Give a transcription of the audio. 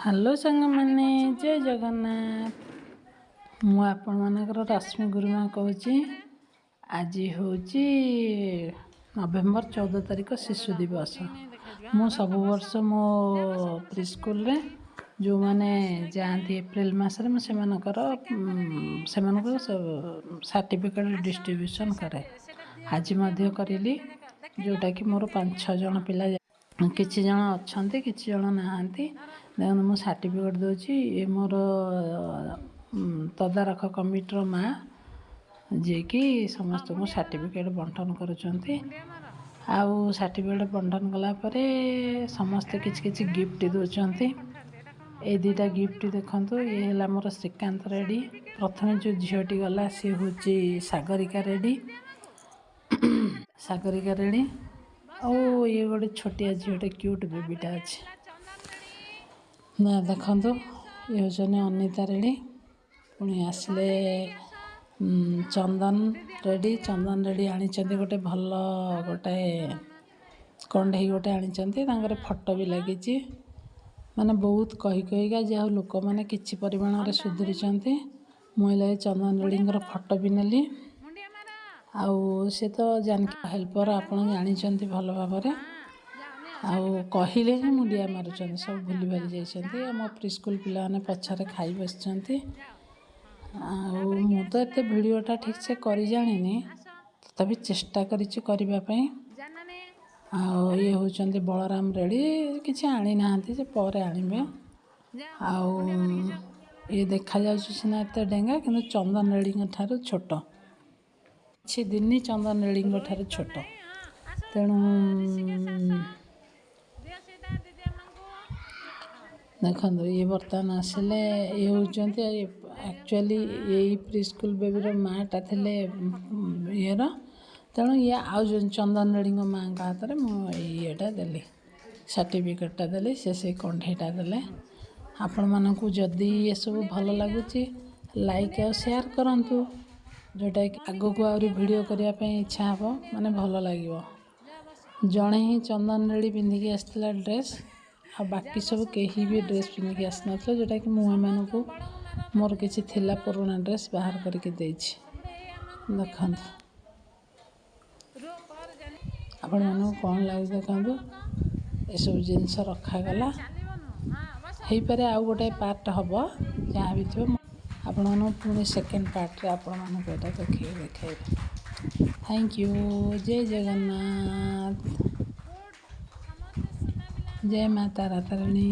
Hello ସାଙ୍ଗମାନେ, ଜୟ ଜଗନ୍ନାଥ। ମୁଁ ଆପଣମାନଙ୍କର ରଶ୍ମି ଗୁରୁମା କହୁଛି। ଆଜି ହେଉଛି ନଭେମ୍ବର 14 ତାରିଖ, ଶିଶୁ ଦିବସ। ମୁଁ ସବୁ ବର୍ଷ ମୋ ପ୍ରି ସ୍କୁଲରେ ଯେଉଁମାନେ ଯାଆନ୍ତି ଏପ୍ରିଲ ମାସରେ, ମୁଁ ସେମାନଙ୍କୁ ସାର୍ଟିଫିକେଟ୍ ଡିଷ୍ଟ୍ରିବ୍ୟୁସନ୍ କରେ। ଆଜି ମଧ୍ୟ କରିଲି, ଯେଉଁଟାକି ମୋର 5 6 ଜଣ ପିଲା, କିଛି ଜଣ ଅଛନ୍ତି, କିଛି ଜଣ ନାହାନ୍ତି। ଦେଖନ୍ତୁ, ମୁଁ ସାର୍ଟିଫିକେଟ୍ ଦେଉଛି। ଇଏ ମୋର ତଦାରଖ କମିଟିର ମା', ଯିଏକି ସମସ୍ତଙ୍କୁ ସାର୍ଟିଫିକେଟ୍ ବଣ୍ଟନ କରୁଛନ୍ତି। ଆଉ ସାର୍ଟିଫିକେଟ୍ ବଣ୍ଟନ କଲା ପରେ ସମସ୍ତେ କିଛି କିଛି ଗିଫ୍ଟ ଦେଉଛନ୍ତି। ଏଇ 2ଟା ଗିଫ୍ଟ ଦେଖନ୍ତୁ। ଇଏ ହେଲା ମୋର ଶ୍ରୀକାନ୍ତ ରେଡ଼ି। ପ୍ରଥମେ ଯେଉଁ ଝିଅଟି ଗଲା, ସିଏ ହେଉଛି ସାଗରିକା ରେଡ଼ି, ସାଗରିକା ରେଡ଼ି। ଆଉ ଇଏ ଗୋଟେ ଛୋଟିଆ ଝିଅଟେ, କ୍ୟୁଟ୍ ବେବିଟା ଅଛି ନା। ଦେଖନ୍ତୁ, ଇଏ ହେଉଛନ୍ତି ଅନିତା ରେଡ଼ି। ପୁଣି ଆସିଲେ ଚନ୍ଦନ ରେଡ଼ି। ଚନ୍ଦନ ରେଡ଼ି ଆଣିଛନ୍ତି ଗୋଟେ ଭଲ ଗୋଟେ କଣ୍ଢେଇ ଗୋଟେ ଆଣିଛନ୍ତି, ତାଙ୍କର ଫଟୋ ବି ଲାଗିଛି। ମାନେ ବହୁତ କହି କହିକା ଯାହା ହଉ ଲୋକମାନେ କିଛି ପରିମାଣରେ ସୁଧୁରିଛନ୍ତି। ମୁଁ ହେଲେ ଚନ୍ଦନ ରେଡ଼ିଙ୍କର ଫଟୋ ବି ନେଲି। ଆଉ ସେ ତ ଜାନକୀ ହେଲ୍ପର, ଆପଣ ଜାଣିଛନ୍ତି ଭଲ ଭାବରେ। ଆଉ କହିଲେ ହିଁ ମୁଣ୍ଡିଆ ମାରୁଛନ୍ତି, ସବୁ ଭୁଲି ଭାଲି ଯାଇଛନ୍ତି। ଆମ ପ୍ରି ସ୍କୁଲ ପିଲାମାନେ ପଛରେ ଖାଇ ବସିଛନ୍ତି। ଆଉ ମୁଁ ତ ଏତେ ଭିଡ଼ିଓଟା ଠିକ୍ସେ କରି ଜାଣିନି, ତଥାପି ଚେଷ୍ଟା କରିଛି କରିବା ପାଇଁ। ଆଉ ଇଏ ହେଉଛନ୍ତି ବଳରାମ ରେଡ଼ି। କିଛି ଆଣିନାହାନ୍ତି, ସେ ପରେ ଆଣିବେ। ଆଉ ଇଏ ଦେଖାଯାଉଛି ସିନା ଏତେ ଡେଙ୍ଗା, କିନ୍ତୁ ଚନ୍ଦନ ରେଡ଼ିଙ୍କ ଠାରୁ ଛୋଟ। କିଛି ଦିନ ଚନ୍ଦନ ରେଡ଼ିଙ୍କ ଠାରୁ ଛୋଟ। ତେଣୁ ଦେଖନ୍ତୁ, ଇଏ ବର୍ତ୍ତମାନ ଆସିଲେ। ଇଏ ହେଉଛନ୍ତି ଆକ୍ଚୁଆଲି ଏଇ ପ୍ରି ସ୍କୁଲ ବେବିର ମାଆଟା ଥିଲେ ଇଏର। ତେଣୁ ଇଏ ଆଉ ଚନ୍ଦନ ରେଡ଼ିଙ୍କ ମାଆଙ୍କ ହାତରେ ମୁଁ ଏଇ ଇଏଟା ଦେଲି, ସାର୍ଟିଫିକେଟ୍ଟା ଦେଲି, ସେ ସେଇ କଣ୍ଢେଇଟା ଦେଲେ। ଆପଣମାନଙ୍କୁ ଯଦି ଏସବୁ ଭଲ ଲାଗୁଛି, ଲାଇକ୍ ଆଉ ସେୟାର କରନ୍ତୁ, ଯେଉଁଟାକି ଆଗକୁ ଆହୁରି ଭିଡ଼ିଓ କରିବା ପାଇଁ ଇଚ୍ଛା ହେବ, ମାନେ ଭଲ ଲାଗିବ। ଜଣେ ହିଁ ଚନ୍ଦନ ରେଡ଼ି ପିନ୍ଧିକି ଆସିଥିଲା ଡ୍ରେସ୍, ଆଉ ବାକି ସବୁ କେହି ବି ଡ୍ରେସ୍ ପିନ୍ଧିକି ଆସିନଥିଲେ, ଯେଉଁଟାକି ମୁଁ ଏମାନଙ୍କୁ ମୋର କିଛି ଥିଲା ପୁରୁଣା ଡ୍ରେସ୍ ବାହାର କରିକି ଦେଇଛି। ଦେଖନ୍ତୁ, ଆପଣମାନଙ୍କୁ କ'ଣ ଲାଗୁଛି ଦେଖନ୍ତୁ। ଏସବୁ ଜିନିଷ ରଖାଗଲା। ହେଇପାରେ ଆଉ ଗୋଟେ ପାର୍ଟ ହେବ। ଯାହା ବି ଥିବ, ଆପଣମାନଙ୍କୁ ପୁଣି ସେକେଣ୍ଡ ପାର୍ଟରେ ଆପଣମାନଙ୍କୁ ଏଇଟା ଦେଖେଇବି। Thank you. ଜୟ ଜଗନ୍ନାଥ, ଜୟ ମା ତାରା ତାରିଣୀ।